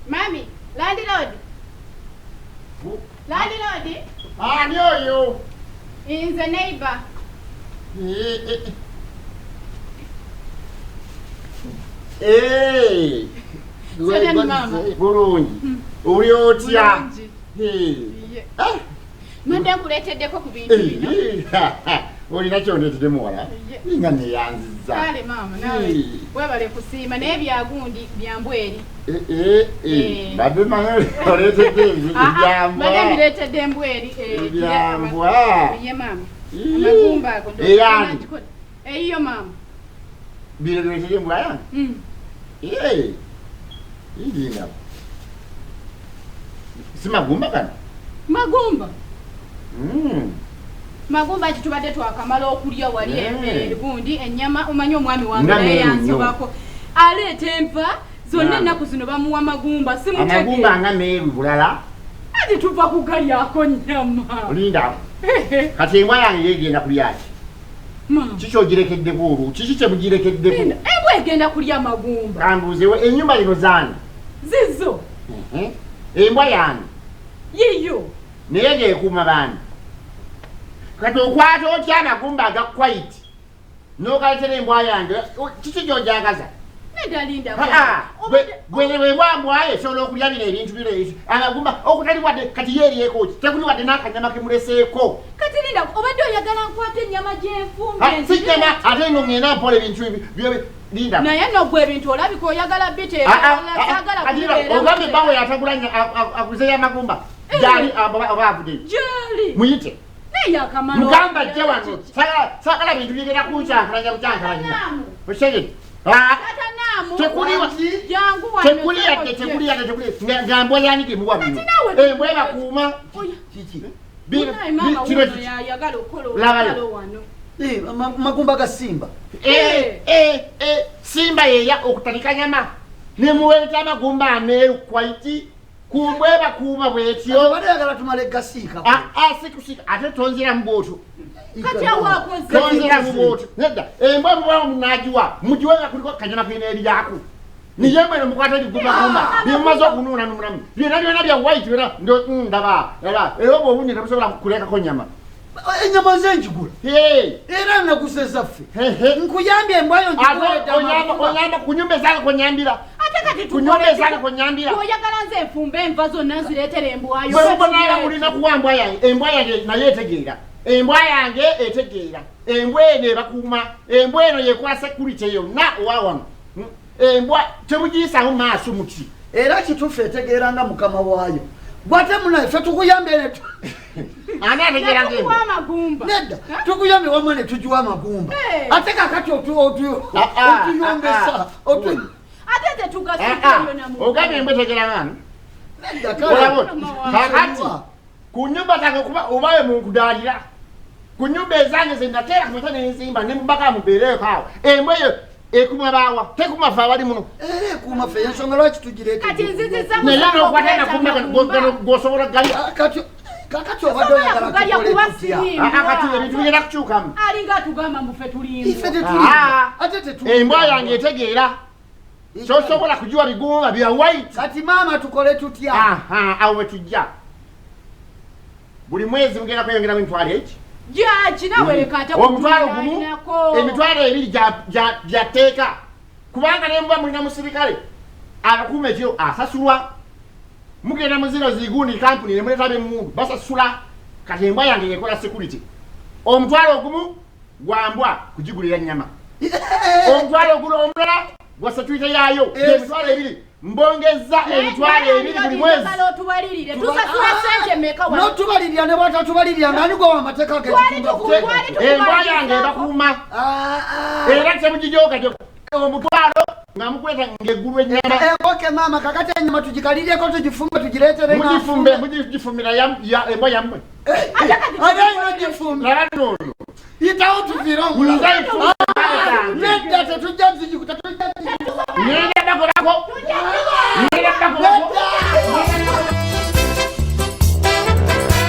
Mami, landlord. Landlord. Ani oyo? Nze neighbor. Eh. Bulungi. Hmm. Oli otya? Eh. Mbadde nkuleeteddeko ku bintu bino. Olina kyondeetedde muwala nga neyanziza. Kale maama nawe webale kusiima naye byagundi byambweri. Eh, eh, mbadde manyi oleetedde ah, ah, ebyambwa. Mbadde mbireetedde embweri. Ebyambwa. Ye maama. Amagumba ago. Eyani? Eyiyo maama. Bino bireetedde embwa yange? Hmm. Irinda. Si magumba gano? Magumba. Mm. Magumba ki tubadde twakamala okulya wali eh. gundi ennyama omanyi omwami wange naye yansobako aleeta enva zonna ennaku zino bamuwa magumba simutegumba nga meeru bulala ati tuva kugalyako nnyama linda kati embwa yange yegenda kulyaki kiki ogirekeddeko olwo kiki kyemugirekeddeko embwa egenda kulya magumba kambuuzewo ennyumba zino zaani zizo mhm. Embwa yange yiyo naye ng'ekuuma baani kati okwata otya amagumba aga kwayiti n'ogaletera embwa yange kiki gy'ojagaza gwe mbwayo esobola okulya bino ebintu bino amagumba okutali wadde kati yeeryeko ki tekuli wadde n'akanyama kemuleseeko kati linda obadde oyagala nkwata ennyama gyenfumbe si nyama ate no ngenda mpola ebintu linda naye no gwe ebintu olabika oyagala bitesaagala ogambye bawe yatagula aguzeyo amagumba eh. gyali oba avuddeyo gyali muyite mugamba ajje wano sagala bintu bigenda kunkyankalanya bukyankalanya okitegedde ah, tekuli yadde tekuli yadde tekuli nga mbwa yani gemuwa bino embwa ebakuuma eh, magumba ga simba eh, eh, simba yeya okutalika nyama nemuweta amagumba ameeru kwaiti kumbwa ebakuuma bwetyo obadde oyagala tumale gasiika ah, ah, sikusiika ate tonziramu bwotyo tonziramu bwotyo nedda embwa muba munagiwa mugiwe nga kuliko kanyama kalina eryako niye mwene mukwata ebigumbagumba ah, byemumaze okunuuna nomulamu byona byona bya white byona mm, ndaba ndaba era obwo obungi tebusobola kulekako nyama enyama nze njigula era naguze zaffe nkuyambye embwayo onyamba kunyumba ezange kwenyambira kunyumba ezange kwenyambira oyagala nze nfumbe enva zonna nzireetera embwayo bwebubonala mulina kuwa mbwa yange embwa yange naye etegeera embwa yange etegeera embwa eno ebakuuma embwa eno yekola security yonna owawano hmm? embwa temugiyisamu maaso muti era kituufu etegeera nga mukama waayo gwate munaye fe tukuyambye ne ani ategeera ngemagumba nedda tukuyambye wamma ne tugiwa amagumba ate kakati otuyombesa ate tetugaogambye embwa etegeera ngani kakati ku nyumba zange kuba obawe munkudaalira ku nyumba ezange zenateera kumata nenzimba nemubaka mubeereeko awo embwa eyo ekuma baawa tekuma fe abali muno era ekuuma fe ensonga lwaki tugireeta naye nokwata nakumba gwosobola galya ah, kati kakati obadde oyagala tukole tutya ah, ah, kati ebintu bigenda kukyukamu alinga atugamba mbu fe tulimba ife tetulimba ate tetulimba embwa yange etegeera Sosobola kujiwa bigumba bya white. Kati maama tukole tutya? Aha, awo wetujja. Buli mwezi mugenda kweyongeramu emitwalo egi. Jaji nawe leka ate omutwalo gumu emitwalo ebiri gya tteeka kubanga ne muba mulina musirikale abakuuma ekiro asasulwa mugenda mu zino zigundi kampuni ne muleeta b'emmundu basasula kati embwa yange yekola security omutwalo ogumu gwa mbwa kugigulira nnyama omutwalo oguno omulala gwa security yaayo emitwalo ebiri mbongezza emitwalo ebiri buli mwezi notubalirira ne bwatatubalirira ngani gwe wamateeka embwa yange ebakuuma ah, ah. era temugijogajoga omutwalo nga mukweta ng'eggulu ennyama ekoke eh, maama kakati ennyama tugikalireko tugifumbe tugireetere mugifumbe mugifumbira embwa yammwe ate alina ogifumbe laba noono yitawo tuviire omulala